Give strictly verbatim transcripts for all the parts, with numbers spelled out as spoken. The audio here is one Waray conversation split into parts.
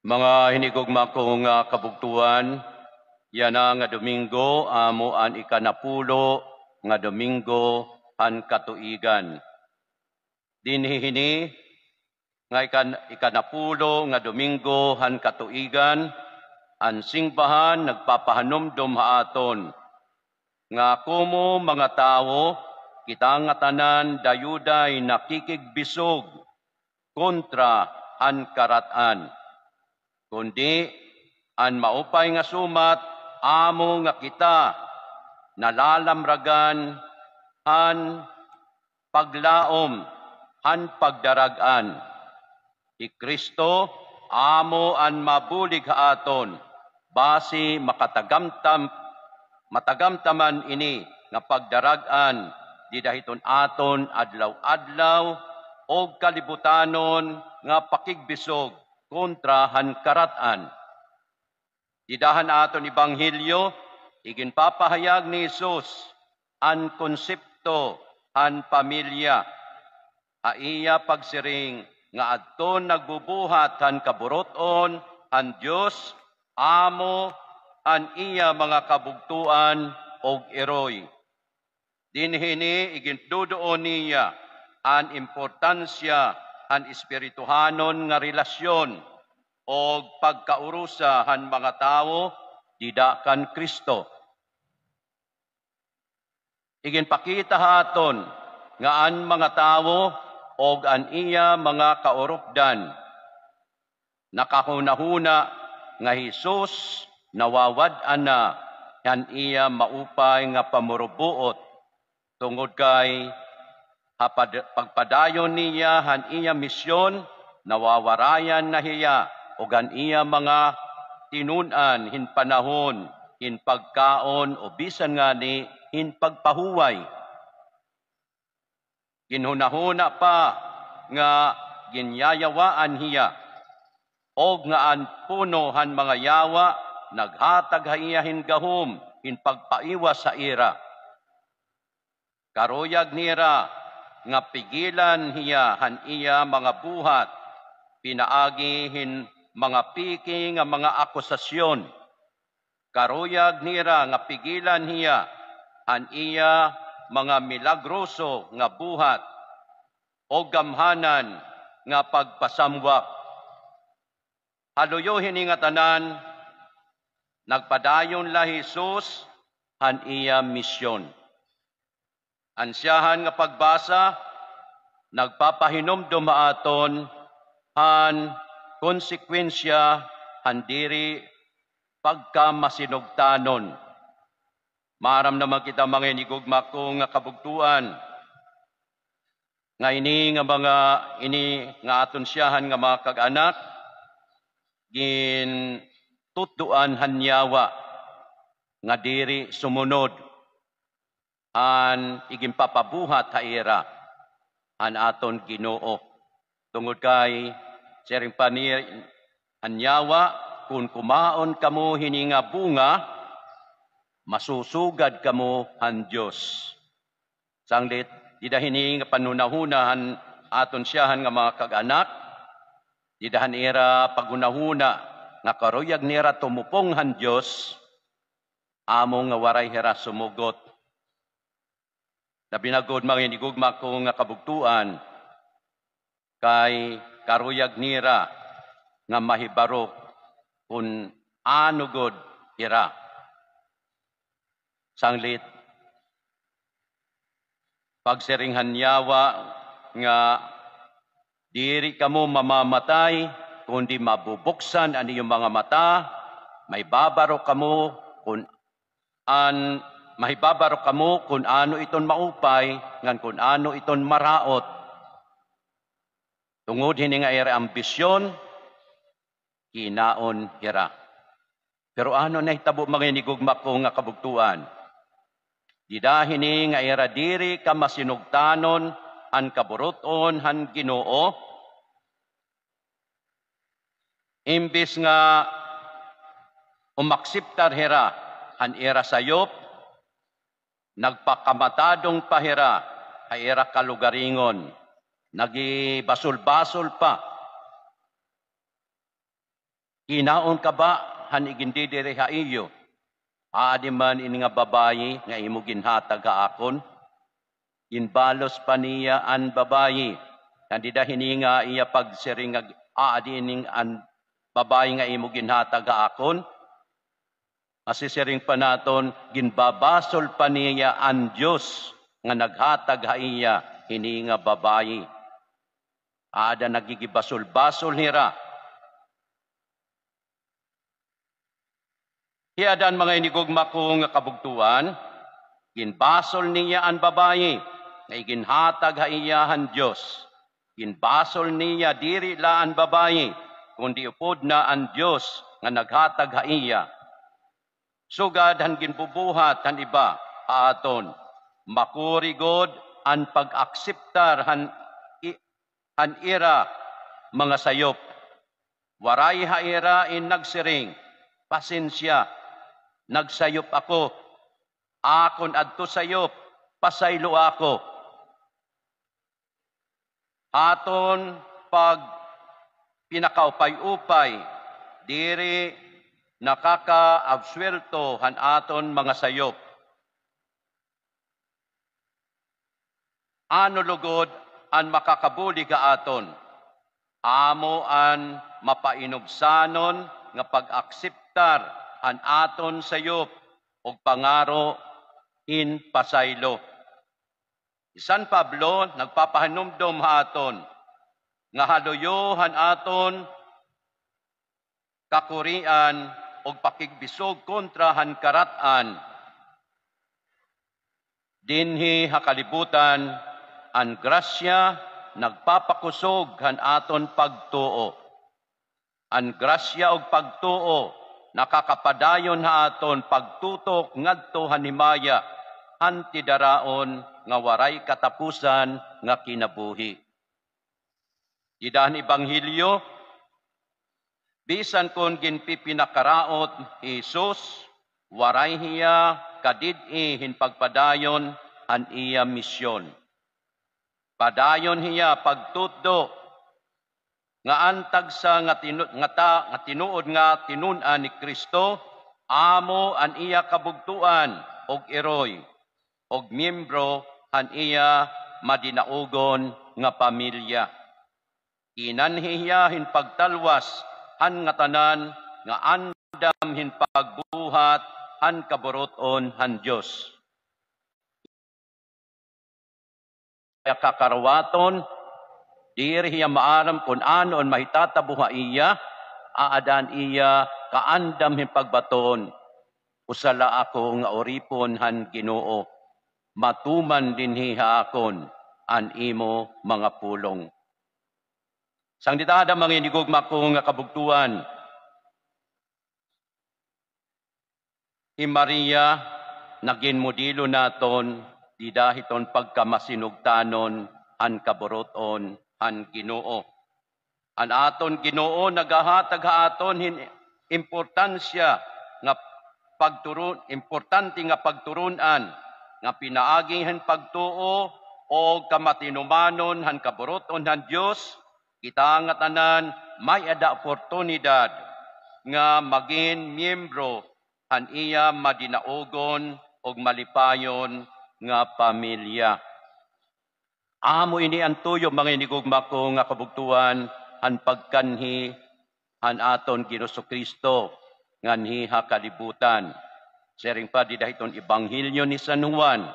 Mga hinigugma ko nga kabugtoan, yana nga Domingo amo an ikanapulo nga Domingo han katuigan. Dinhi hini nga ikan-, ikanapulo nga Domingo han katuigan, an singbahan nagpapahanumdom ha aton nga komo mga tawo, kita ngatanan dayuday nakikigbisog kontra han karat-an. Kundi an maupay nga sumat amo nga kita nalalamragan han paglaom han pagdarag-an. Hi Cristo amo an mabulig ha aton, basi makatagamtam, matagamtaman ini nga pagdarag-an dida hiton aton adlaw-adlaw ug kalibutanon nga pakigbisog kontra han karat-an. Dida han aton ebanghelyo, iginpapahayag ni Jesus an konsepto han pamilya. Ha iya pagsiring nga adton nagbubuhat han kaburut-on han Dios, amo an iya mga kabugtoan ug iroy. Dinhi hini iginduduon niya an importansya han espirituhanon nga relasyon ug pagkaurusa han mga tawo dida kan Cristo. Iginpakita ha aton nga an mga tawo ug an iya mga kaurupdan nakahunahuna nga hi Jesus nawawad-an na han iya maupay nga pamurubuot, tungod kay ha pad-, pagpadayon niya han iya misyon, nawawarayan na hiya ug an iya mga tinun-an hin panahon hin pagkaon o bisan ngani hin pagpahuway. Ginhunahuna pa nga ginyayawaan hiya, ug nga an puno han mga yawa naghatag ha iya hin gahom hin pagpaiwas ha ira. Karuyag nira nga pigilan hiya han iya mga buhat pinaagi hin mga peke nga mga akusasyon. Karuyag nira nga pigilan hiya han iya mga milagroso nga buhat o gamhanan nga pagpasamwak. Ha luyo hini ngatanan, nagpadayon la hi Jesus han iya misyon. An syahan nga pagbasa nagpapahinumdom ha aton han konsekwensya han diri pagkamasinugtanon. Maaram naman kita, mga hinigugma ko nga kabugtoan, nga ini nga mga, ini nga aton syahan nga mga kag-anak, gintutdoan han yawa nga diri sumunod han iginpapabuhat ha ira han aton Ginoo. Tungod kay siring pa ni an yawa, kon kumaon kamo hini nga bunga, masusugad kamo han Dios. Sanglit, dida hini nga panhunahuna han aton syahan nga mga kag-anak, dida han ira paghunahuna nga karuyag nira tumupong han Dios, amo nga waray hira sumugot. Labi na gud, mga hinigugma ko nga kabugtoan, kay karuyag nira nga mahibaro kon ano gud hira. Sanglit, pagsiring han yawa nga diri kamo mamamatay, kundi mabubuksan an iyo mga mata, mahibabaro kamo kon an, mahibabaro kamo kon ano iton maupay, ngan kon ano iton maraot. Tungod hini nga ira ambisyon, kinaon hira. Pero ano nahitabo, mga hinigugma ko nga kabugtoan? Dida hini nga ira diri kamasinugtanon an kaburut-on han Ginoo, imbis nga umakseptar hira han ira sayop, nagpakamatadong pa hira ha ira kalugaringon, naghibasol-basol pa. Kinaon ka ba han igindidiri ha iyo? Aadi man ini nga babayi nga imo ginhatag ha akon? Ginbalos pa niya an babayi. Nga dida hini nga iya pagsiring nga, "Aadi ini an babayi nga imo ginhatag ha akon?" Masisiring pa naton, ginbabasol pa niya an Dios nga naghatag ha iya hini nga babayi. Aada nagigibasol-basol hira. Hiya dan, mga hinigugma ko nga kabugtoan, ginbasol niya an babayi nga iginhatag ha iya han Dios. Ginbasol niya diri la an babayi, kundi upod na an Dios nga naghatag ha iya. Sugad han ginbubuhat han iba ha aton, makuri gud an pag-akseptar han i-, han ira mga sayop. Waray ha ira in nagsiring, "Pasensya, nagsayop ako. Akon adto sayop, pasaylo ako." Aton pagpinakaupay-upay, diri nakakaabsuwelto han aton mga sayop. Ano lugod an makakabulig ha aton? Amo an mapainubsanon nga pag-akseptar han aton sayop ug pangaro hin pasaylo. Hi San Pablo nagpapahinumdom ha aton nga ha luyo han aton kakurian ug pakigbisog kontra han karat-an, dinhi ha kalibutan, an grasya nagpapakusog han aton pagtuo. An grasya ug pagtuo nakakapadayon ha aton pagtutok ngadto han himaya, han tidaraon nga waray katapusan nga kinabuhi. Dida han ebanghelyo, bisan kon ginpipinakaraot hi Jesus, waray hiya kadid-i hin pagpadayon han iya misyon. Padayon hiya pagtutdo nga an tagsa nga tinu-, nga ta-, nga tinuod nga tinun-an ni Cristo, amo an iya kabugtoan ug iroy, ug miyembro han iya madinaugon nga pamilya. Kinanhi hiya hin pagtalwas han ngatanan nga andam hin pagbuhat han kaburut-on han Dios. Iya kakaruwaton, diri hiya maaram kon ano an mahitatabo ha iya, aada an iya kaandam hin pagbaton, "Usa la ako nga uripon han Ginoo, matuman dinhi ha akon an imo mga pulong." Sanglit aada, mga hinigugma ko nga kabugtoan, hi Maria nagin modelo naton dida hiton pagkamasinugtanon han kaburut-on han Ginoo. An aton Ginoo nagahatag ha aton hin importansya nga pagturon, importante nga pagturon-an nga pinaagi hin pagtuo o kamatinumanon han kaburut-on han Dios, kita ngatanan may-ada oportunidad nga magin miyembro han iya madinaugon ug malipayon nga pamilya. Amo ini an tuyo, mga hinigugma ko nga kabugtoan, han pagkanhi han aton Ginoong Jesucristo nganhi ha kalibutan. Siring pa dida hiton Ebanghelyo ni San Juan,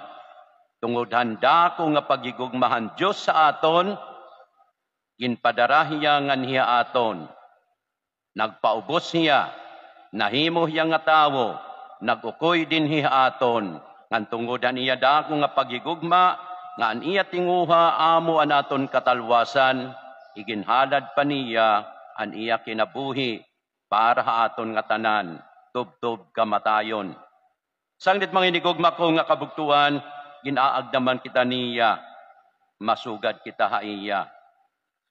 tungod han dako nga paghigugma han Dios ha aton, ginpadara hiya nganhi ha aton. Nagpaubos hiya, nahimo hiya nga tawo, nag-ukoy dinhi ha aton, ngan tungod han iya dako nga paghigugma, nga an iya tinguha amo an aton katalwasan, iginhalad pa niya an iya kinabuhi para ha aton ngatanan, tubtob kamatayon. Sanglit, mga hinigugma ko nga kabugtoan, gin-aagda man kita niya, masugad kita ha iya.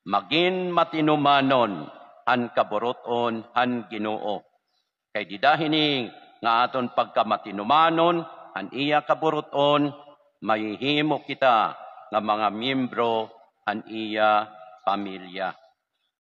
Magin matinumanon han kaburut-on han Ginoo. Kay dida hini nga aton pagkamatinumanon han iya kaburut-on, mahihimo kita nga mga miyembro han iya pamilya.